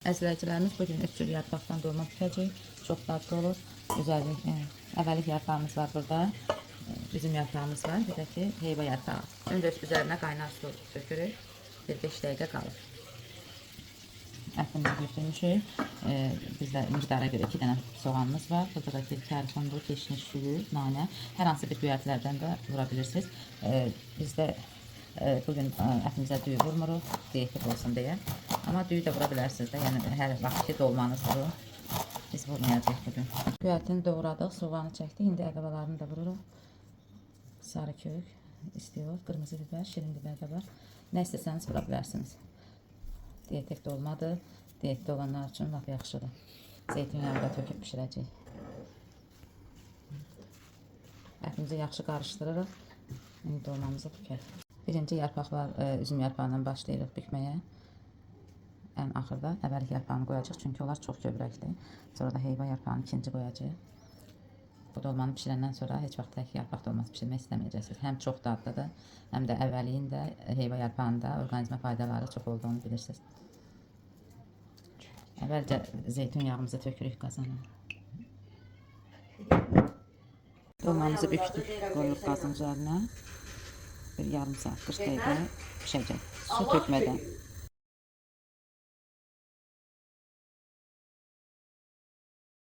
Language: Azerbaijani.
Əzizləyicilərimiz, bugün 3 cür yarpaqdan dolma bükəcəyik. Çox dadlı olur. Üzərlik, əvvəllik yarpağımız var burada. Üzüm yarpağımız var. Bir də ki, heyva yarpağı. Öncə üzərinə qaynar su tökürük. Bir 5 dəqiqə qalır. Ətimizi götürmüşük. Bizdə miqdara görə 2 dənə soğanımız var. Burada da ki, kərxundur, keşniş suyu, nanə. Hər hansı bir göyərtilərdən də vura bilirsiniz. Bizdə bugün ətimizə düyü vurmuruq, dietik olsun deyə. Amma düyü də vura bilərsiniz də. Yəni hər vaxt ki dolmanızdır o. Biz vurmayacağıq bugün. Göyərtini doğradıq, soğanı çəkdik. İndi əqəbalarını da vururuq. Sarı kök istiyor, qırmızı biber, şirin biber də var. Nə istəsəniz vura bilərsiniz. Dietik dolmadır. Diyetdə olanlar üçün lap yaxşıdır. Zeytinyağı da töküb bişirəcəyik. Ətimizi yaxşı qarışdırırıq. İndi dolmamızı bükək. Birinci yarpaqlar, üzüm yarpağından başlayırıq bükməyə. Ən axırda əvvəlki yarpağını qoyacağıq, çünki onlar çox gövrəkdir. Sonra da heyva yarpağını ikinci qoyacağıq. Bu dolmanı bişirəndən sonra heç vaxt tək yarpaq dolması bişirmək istəməyəcəksiniz. Həm çox dadlıdır, həm də əvvəliyin də heyva yarpağının da orqanizmə faydaları çox olduğunu bilirsiniz. Əvvəlcə zeytun yağımızı tökürük qazana. Dolmamızı bükdük, qoyuruq qazın üzərinə. Bir yarım saat, 40 dəqiqə bişəcək. Su tökmədən.